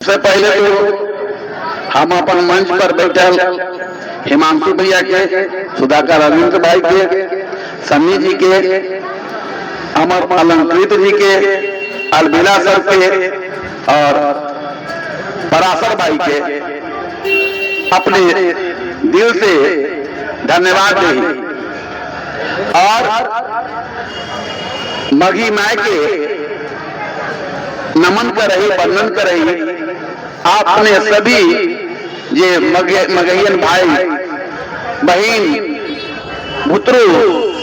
सबसे पहले तो हम अपन मंच पर बैठल हिमांशु भैया के, सुधाकर अरविंद भाई के, सन्नी जी के, अमर अलंकृत जी के, अलबेला सर के और पराशर भाई के अपने दिल से धन्यवाद दे और मघी माय के नमन कर रही, वर्णन कर रही। आपने सभी ये मगहियन भाई बहन भुतरू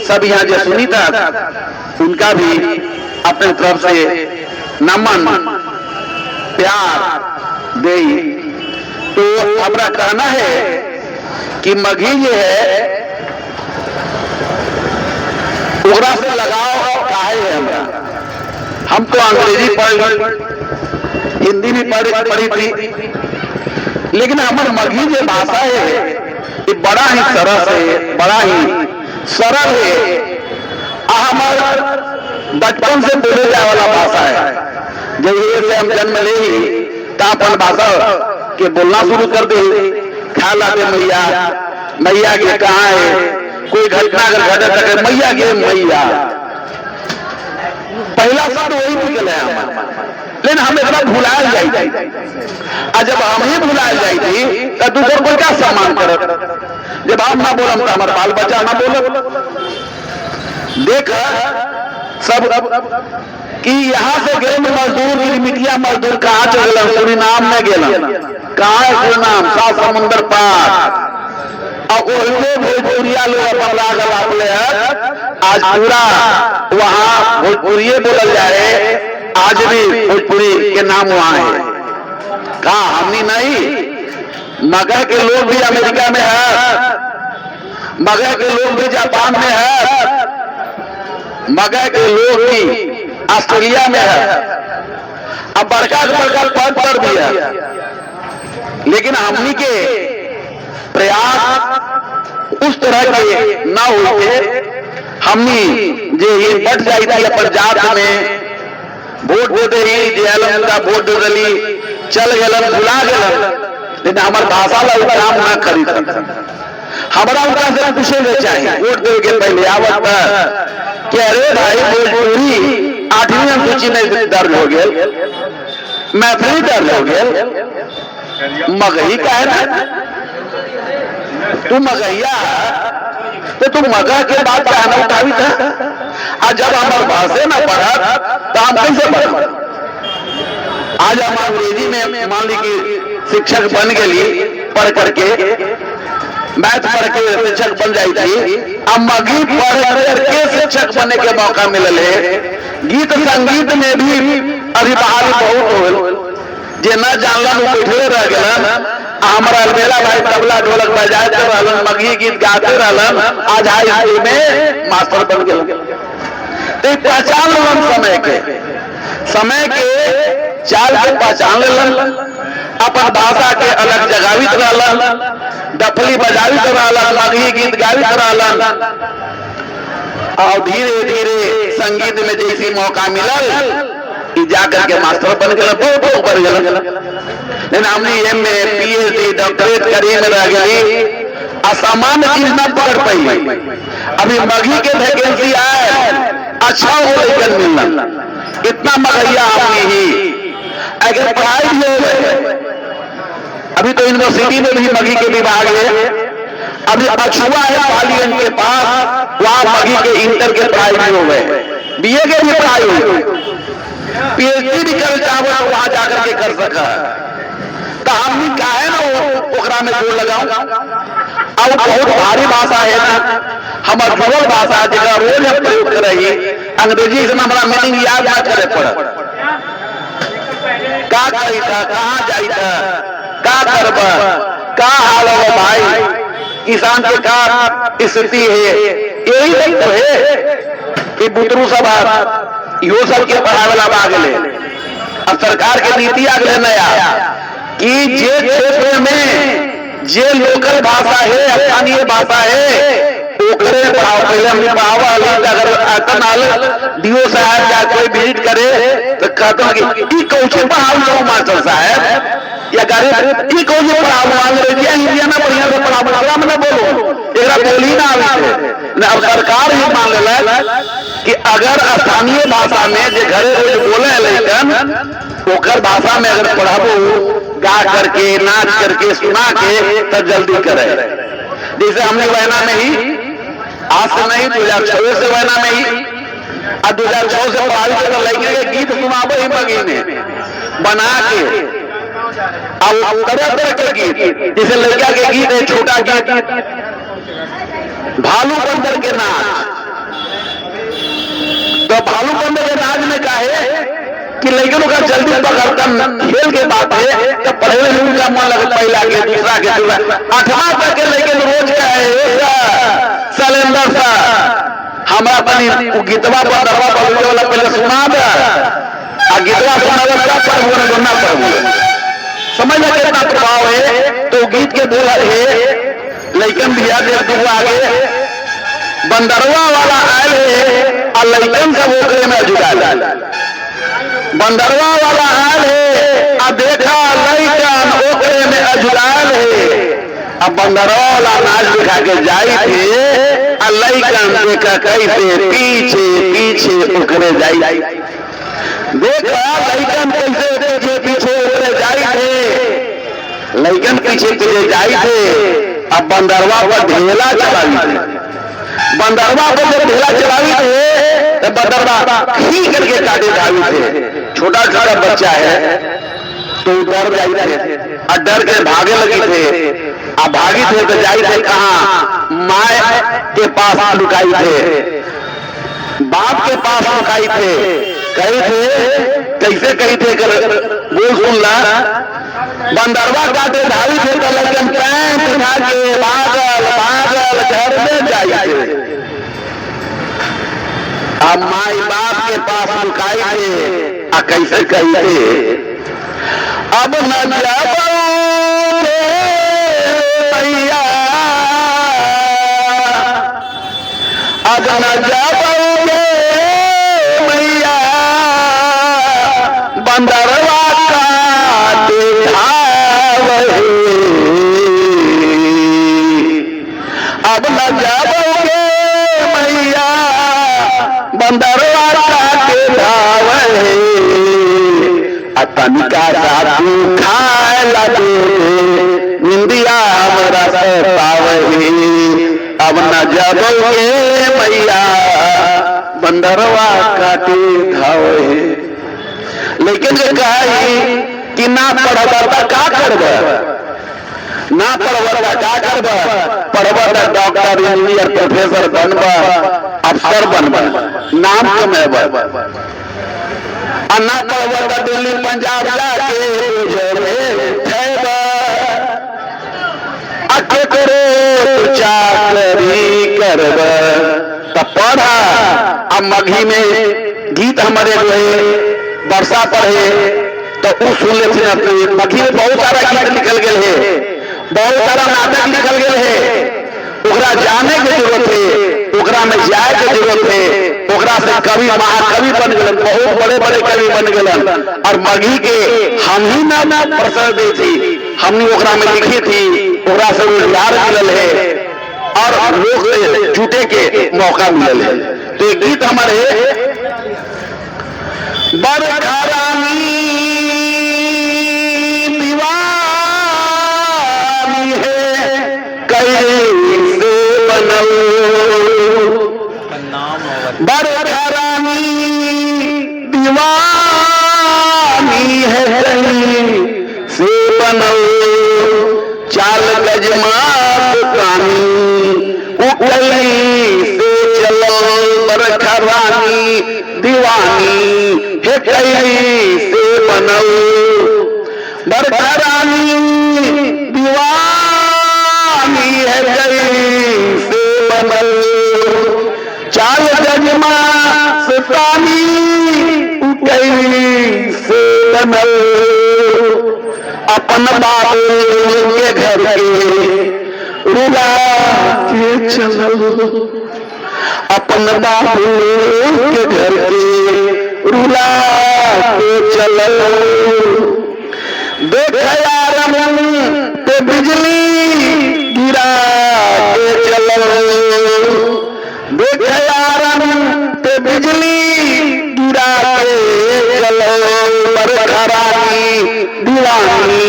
सब यहाँ जो सुनी था उनका भी अपने तरफ से नमन प्यार दे। तो हमारा कहना है कि मघी जो है ओकरा से लगाव काहे है हमरा। हम तो अंग्रेजी पढ़, हिंदी भी पढ़ी थी, लेकिन हमार मघी जो भाषा है ये बड़ा ही सरस है, बड़ा ही सरल है। हमार बचपन से बोले जाए वाला भाषा है। जब से हम जन्म ले ही अपन भाषा के बोलना शुरू कर दे। खा लाते मैया, मैया के कहा है, कोई घटना अगर घटे तक मैया के मैया, पहला शब्द वही निकले हमारा। लेकिन हम इतना भुलायल जाई थी, और जब हम ही भुलायल जाई थी तो दूसर कोई क्या सम्मान करत। जब हम ना बोलम तो हमारे बाल बच्चा ना बोलत। देख सब कि यहां से गए मजदूर, गिरमिटिया मजदूर कहाँ चल गए, सूरीनाम में गेलन। कहाँ है सूरीनाम? सात समुंदर पार। और ओहिले भोजपुरिया लोग अपन लागल अपने आज पूरा वहां भोजपुरिये बोलल जाए। आज भी भोजपुरी के नाम वहां है। कहा हमनी नहीं, मगह के लोग भी अमेरिका में है, मगह के लोग भी जापान में है, मगह के लोग भी ऑस्ट्रेलिया में है, अब बड़का बड़का पद पर भी है। लेकिन हमनी के प्रयास उस तरह के न होते, हमनी जे ये बढ़ जाई थी अपन जात में वोट दे दे ही, जे अलम का वोट दे दली चल गलन भुला गलन, लेकिन हमार भाषा ला काम ना करी। हमारा उनका से पूछे के चाहिए वोट दे के पहले आवत कि अरे भाई भोजपुरी 8वीं अनुसूची में दर्ज हो गए, मैथिली दर्ज हो गए, मगही का है ना, तू मगहिया तो तू मगह के बात का ना उठावी था। और जब हमारे भाषे ना पढ़त तो हम कैसे पढ़। आज हम अंग्रेजी में मान ली कि शिक्षक बन गई, पढ़ करके मैथ पढ़ के शिक्षक बन जाई थी, अब मगही पढ़ करके शिक्षक बनने के मौका मिलल है। गीत संगीत में भी अभी बहाली बहुत हो, जे न जानलन वो बैठले रह गलन। हमारा अलबेला भाई तबला ढोलक बजाते रहलन, मगही गीत गाते रहलन, आज हाई स्कूल में मास्टर बन गए। तो पहचान लेलन समय के चाल के पहचान लेलन, अपन भाषा के अलग जगावित रहलन, डफली बजावित रहलन, मगही गीत गावित रहलन, और धीरे धीरे संगीत में जैसी मौका मिलल जाकर के मास्टर बन गए, बहुत ऊपर गए। लेकिन हमने M A P H D doctorate करी में रह गई, असामान्य चीज ना पकड़ पाई। अभी मगही के वैकेंसी आए, अच्छा हो लेकिन मिलना इतना मगहिया हमने ही अगर पढ़ाई भी हो गए। अभी तो यूनिवर्सिटी में भी मगही के विभाग है, अभी अछुआ है पालियन के पास, वहां मगही के इंटर के पढ़ाई भी हो गए, बीए के भी पढ़ाई हो गई, पीएचडी भी कर चाहो तो वहां जाकर के कर सका। तो हमने कहा है ना वो ओकरा में जोर लगाऊं। अब बहुत भारी भाषा है ना, हमार जुड़ल भाषा है जरा रोज हम प्रयोग कर रही। अंग्रेजी से हमारा मीनिंग याद ना करे पड़े, का करी था, कहाँ जाई था, का करब, का हाल हो भाई, किसान के का स्थिति है, यही सब तो है कि बुतरू सब यो सब के पढ़ावे ला आ गए। अब सरकार के नीति आ गए नया कि जे क्षेत्र में जे लोकल भाषा है, स्थानीय भाषा है, ओकरे पढ़ाओ। पहले हमने पढ़ावा हली, त अगर अतन आल do साहब या कोई विजिट करे तो कहते हैं कि ई कौचे पढ़ाओ लो मास्टर साहब, या करे ई कौचे पढ़ाओ, अंग्रेजी हिंदी ना बढ़िया से पढ़ाओ, एकरा में ना बोलो, एकरा बोली ना आवे थे ना। अब सरकार ही मान लेलक कि अगर स्थानीय भाषा में जे घरे रोज बोले है लइकन, ओकर भाषा में अगर पढ़ाबो गा करके नाच करके सुना के तब जल्दी करे। जैसे हमने वैना में ही आज से नहीं 2006 से वैना में ही और 2006 से पढ़ाई के लड़के के गीत सुनाबो ही मगी में बना के, अब तरह तरह के गीत, जैसे लड़का के गीत है छोटा गीत भालू बंदर के नाच, तो भालू बंदर के नाच में काहे कि लड़कियों का जल्दी पकड़ता खेल के बात है, तो पढ़े में उनका मन लगे पहला के दूसरा के दूसरा आठवां तक के लड़के रोज का है सलेंदर सर हमारा तनी उ गीतवा बंदरवा बलुआ वाला पहले सुना दे, आ गीतवा सुनावे तब पढ़बो ना ना पढ़बो, समझ में कितना प्रभाव है। तो गीत के बोल है लइकन भैया देख दू आगे बंदरवा वाला आयल है और लइकन सब ओकरे में जुटाल, बंदरवा वाला आयल है आ देखा लइकन ओकरे में अजुराल है। अब बंदरवा वाला नाच दिखा के जाई थे आ लइकन देखा कैसे पीछे पीछे ओकरे जाई, देखा लइकन कैसे पीछे पीछे ओकरे जाई थे, लइकन पीछे पीछे जाई थे। अब बंदरवा पर ढेला चलावी थे, बंदरवा पर जब ढेला चलावी थे तो बंदरवा खी करके काटे धावी थे, छोटा छोटा बच्चा है तो डर जाई थे और डर के भागे लगी थे, आ भागी थे तो जाई थे कहाँ, माए के पास लुकाई थे, बाप के पास लुकाई थे, कही थे कैसे कही थे कर बोल सुन ला, बंदरवा काटे धावी थे तो लड़कन पैंट उठा के भागल भागल घर में जाई थे, अब माई बाप के पास लुकाई थे आ कैसे कही थे, अब न जाबो रे मैया, अब न जाबो रे मैया बंदरवा काटे धावे, अब न जाबोगे मैया बंदरवा काटे धावे, तनिका सा तू खाए लगे निंदिया हमरा सतावही, अब न जाबोगे मैया बंदरवा काटे धावे। लेकिन ये कहा ही कि ना पढ़बा त का करब, ना पढ़बा त का करब, पढ़बा त डॉक्टर इंजीनियर प्रोफेसर बनब, अफसर बनब, नाम कमेब, आ ना पढ़बा त दिल्ली पंजाब जाके थैब, आ केकरो चाकरी करब त पढ़ा। अब मगही में गीत हमारे जो है वर्षा पर है तो उ सुन लेते अपने मगही में बहुत सारा गीत लिखल गए है, बहुत सारा नाटक लिखल गए है, ओकरा जाने के जरूरत है, ओकरा में जाए के जरूरत है, ओकरा से कवि महाकवि बन गए, बहुत बड़े बड़े कवि बन गए। और मगही के हम ही ना प्रसर दी थी, हमने ओकरा में लिखी थी, ओकरा से रोजगार मिलल है और लोग से जुटे के मौका मिलल है। तो ये गीत हमारे बरखा रानी दीवानी है कैसे बनल, बरखा रानी दीवानी है कैसे बनल, चाल गजमात कानी उकली से चलो, बरखा रानी दीवानी है कैसे बनल, बरखा रानी दीवानी है कैसे बनल, चाल गजमा सतानी उकली से बनल, अपन बाबू के घर के रुला के चलल, अपन बाबू के घर के रुला के चलल। देख यार ते बिजली गिरा के चलल, देख यार ते बिजली गिरा के चलल। बरखा रानी दीवानी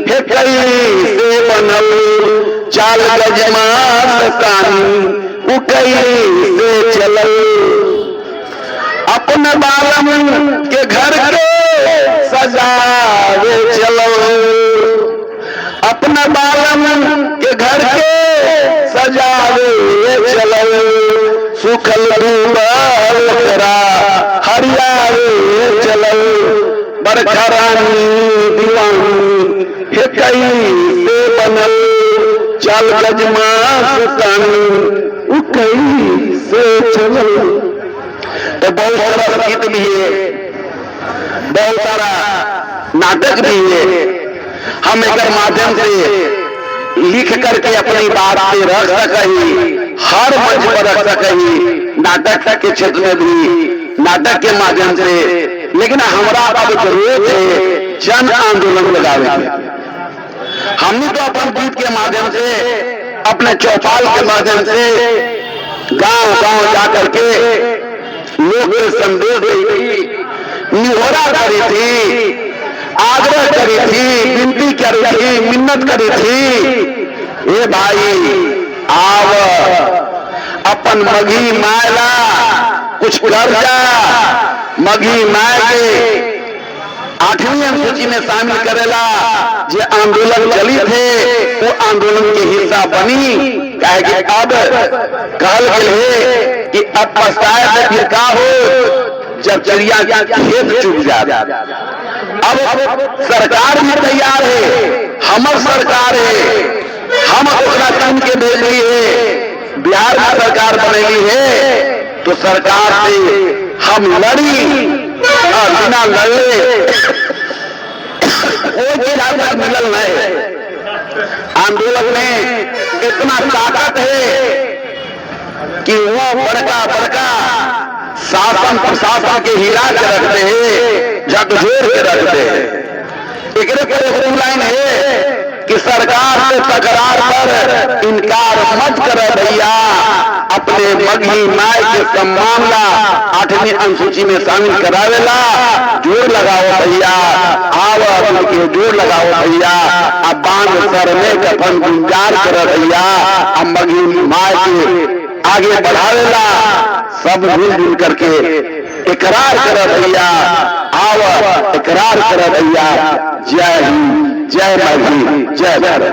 हे कैसे बनल, चाल गजमा सतानी उ कैसे चलल। अपने बालम के घर के सजावे चलो, अपने बालम के घर के सजावे चलो। सुखल डूबल ओकरा हरियावे चलो। बरखा रानी दीवानी हे कैसे बनल, चल गजमा सतानी उ कैसे चलल। तो बहुत सारा गीत भी है, बहुत सारा नाटक भी है। हम एक माध्यम से लिख करके अपनी बात से रख सकही, हर मंच पर रख सकही, नाटक के क्षेत्र में भी, नाटक के माध्यम से। लेकिन हमारा अब जरूरत है जन आंदोलन लगावे के। हमने तो अपन गीत के माध्यम से, अपने चौपाल के माध्यम से गांव गांव जा करके लोग के संदेश दी थी, निहोरा करी थी, आग्रह करी थी, विनती करी थी, मिन्नत करी थी, ए भाई आव अपन मघी मायला कुछ कर जा, मघी my के 8वीं अनुसूची में शामिल करेला जे आंदोलन चली थे वो आंदोलन के हिस्सा बनी। काहे कि अब कहल गेल है कि अब पछताए तो फिर का हो जब चिड़िया खेत चुग जा। अब सरकार भी तैयार है, हमर सरकार है, हम ओकरा चुन के भेजली है, बिहार में सरकार बनेली है, तो सरकार से हम लड़ी और बिना लड़े कोई चीज आज तक मिलल नहीं। आंदोलन में इतना ताकत है कि वो बड़का बड़का शासन प्रशासन के हिला के रखते हैं, झकझोर के रखते हैं। एकरे पर एक लाइन है कि सरकार से तकरार पर इनकार मत करे भैया, अपने मघी my के सम्मान ला 8वीं अनुसूची में शामिल करावेला जोर लगाओ भैया, आव के जोर लगाओ भैया, अब बांध सर में कफन गुंजार करे भैया, अब मघी my के आगे बढ़ावेला सब मिलजुल करके इकरार करे भैया, आव इकरार करे भैया। जय हिंद, जय मघी, जय भारत।